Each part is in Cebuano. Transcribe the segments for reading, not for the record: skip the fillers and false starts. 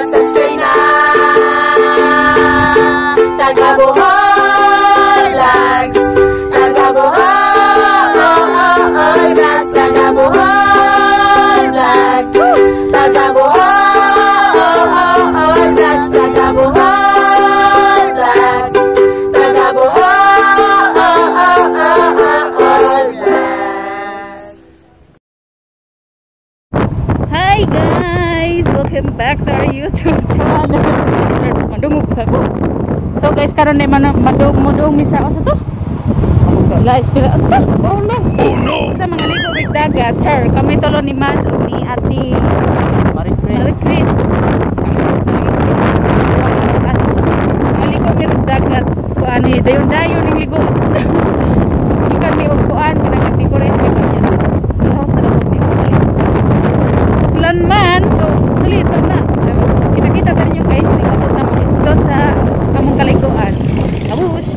Subscribe na. Taga Bohol Vlogs, Taga Bohol Vlogs, Taga Bohol Vlogs, Taga Bohol Vlogs, Taga Bohol Vlogs, Taga Bohol Vlogs. Hi guys! Welcome back to our YouTube channel. Madungog ka ko. So guys, karon ni man madung mudung misa sa to. La espira asta. Oh no. Oh no! Sa mga ligo mig dagat, char, kami tulo ni Mads ug ni Ate Marie Chris. Mga ligo mi og dagat. Kuan ni dayon dayon ning ligo. Ikan mi og kuan kanang nag-decorate mi kanya. House na lang mi balik. Uslan man, so sulito na. Kita-kita ta ninyo guys, nag-abot na mo dito sa among kaliguan. Abush!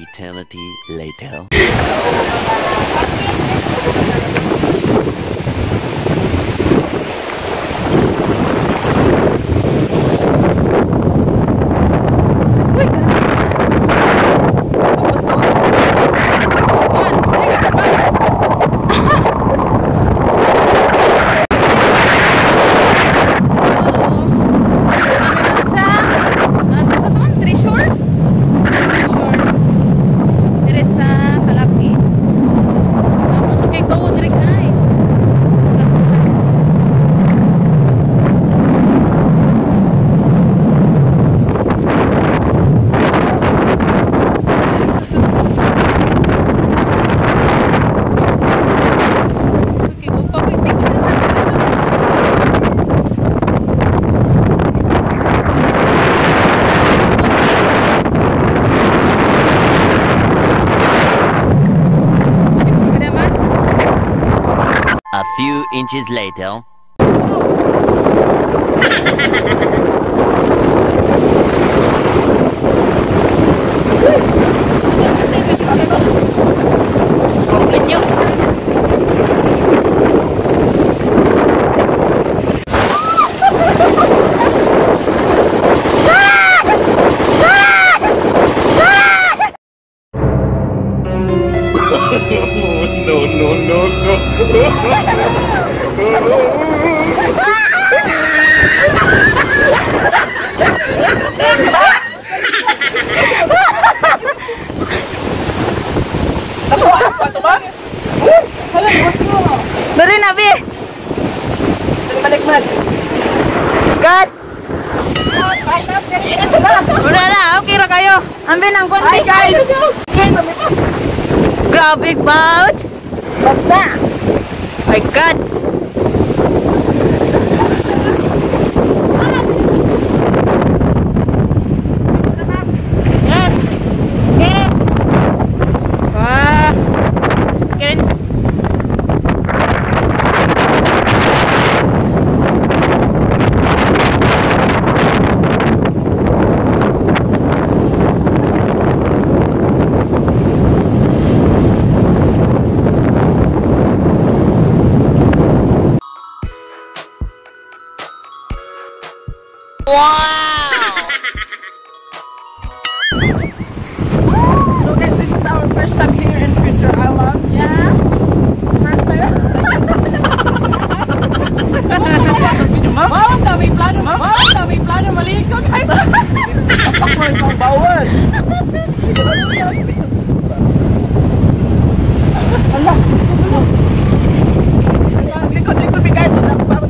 Eternity later. Uy, gani. Supas ko. Once, sige, once. Oo. Kami dun sa, sa to? Treasure? Treasure. Dire sa Kalaki. Tapos, okay, tuo dire, guys. Okay, go pa ko picture. Picture ka naman. A few inches later. Video. No, no, no, no. Dali na, Bi! Balik man. God! Wala na, okay ra kayo. Ambin ang konti. Hi guys! Grabe, bout! Basta! My God! Yes! Okay! Wow! Screen. So guys, this is our first time here in Fisher Island. Yeah. First time. Wow, ang dami plano. Wow, ang dami plano. Maligo, guys. Bawal! Ala! Likod, likod, guys! Wala pa.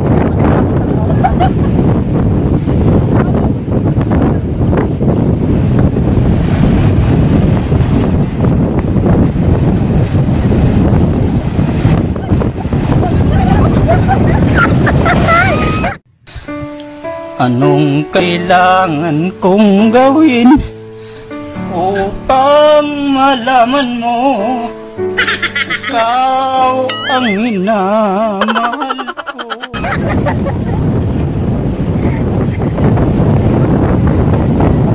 Anong kailangan kong gawin upang malaman mo ikaw ang minamahal ko?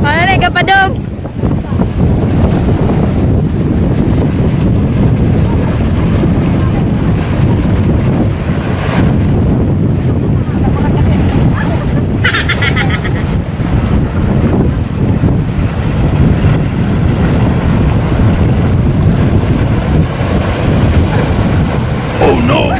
Ano na, kapadong? Oh no!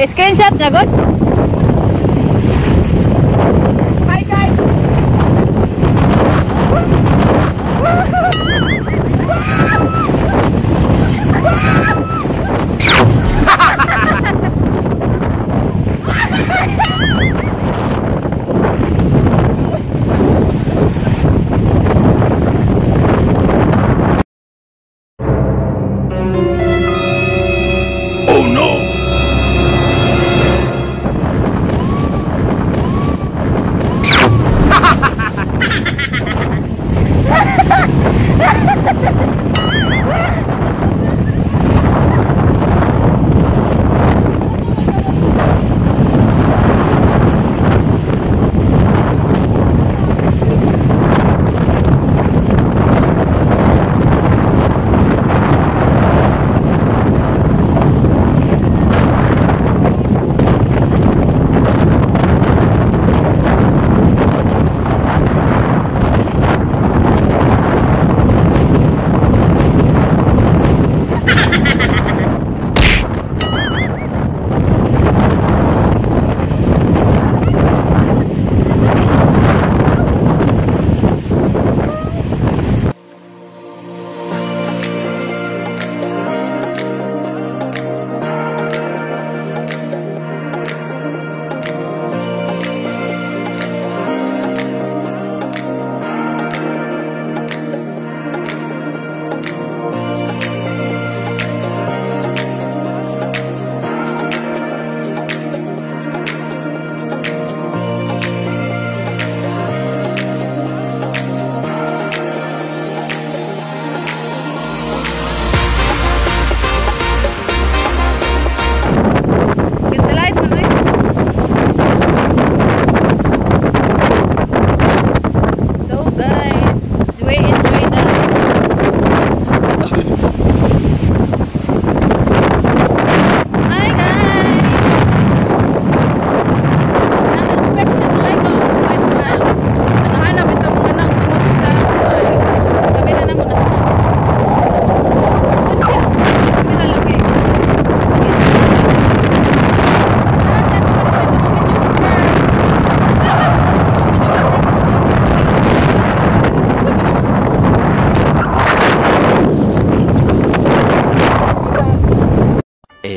Screenshot na, god? Hi guys!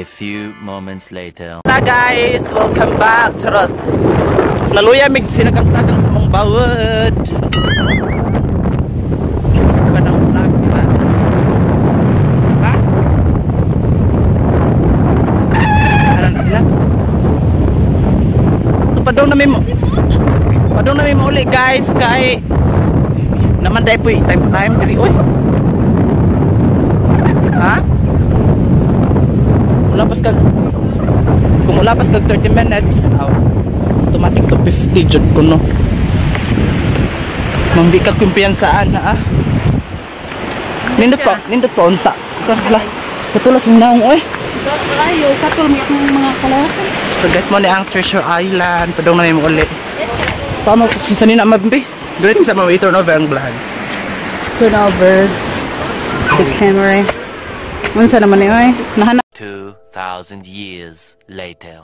Few moments later. Hi guys! Welcome back! Charot! Naluya mig sinagang-sagang sa mong bawod. Kanang vlog, di ba? Ha? Ano na sila? So padong na mi mo uli, guys, kay naman dahil po time time diri oy. Ha? Wala pas kag kung wala pas kag 30 minutes, aw, automatic to 50 jud kuno. Mambi ka kumpiyansaan ha. Nindot pa unta. Hala. Katulas mong naong oy. Ayo, katol mo akong mga kalawasan. So guys, mo ni ang Treasure Island. Padong na mo uli. Tama ko sa nina mabimbi. Dito sa mga turn over ang vlogs. Turn over the camera. Unsa naman ni oy? Nahanap 2,000 years later.